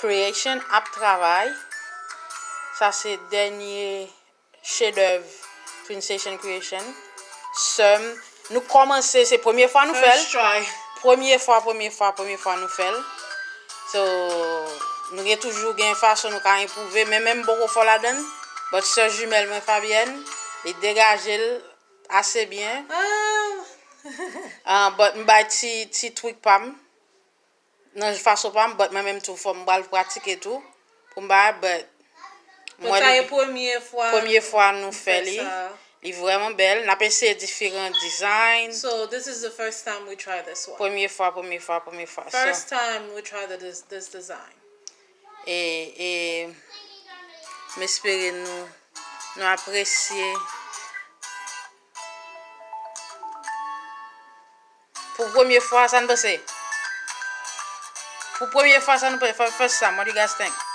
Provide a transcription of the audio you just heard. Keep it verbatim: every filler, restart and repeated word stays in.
Creation ap travay. Sa se dènye chedèv Twin Station Creation. Sè m, nou kòmanse, se premye fwa nou fè l. Premye fwa, premye fwa, premye fwa nou fè l. So, nou gen toujou gen fason nou ka enpwouve, men menm poko fò ladan l. But sè jimèl mwen Fabienne, li degaje l ase byen. Ah, but m bay ti, ti tweak pa m. Nan fason pa m, but mwen menm tou fò m pral pratike tou. Pou m bay, but But sa e premye fwa premye fwa nou fè li. Li vrèman bèl. N ap eseye diferan design. So this is the first time we try this one. Premye fwa, premye fwa, premye fwa. So, first time we try the, this, this design. E, e m espere nou, nou apresye. Pou premye fwa, sa n panse? Pou premye fwa, sa n panse? First time, what do you guys think?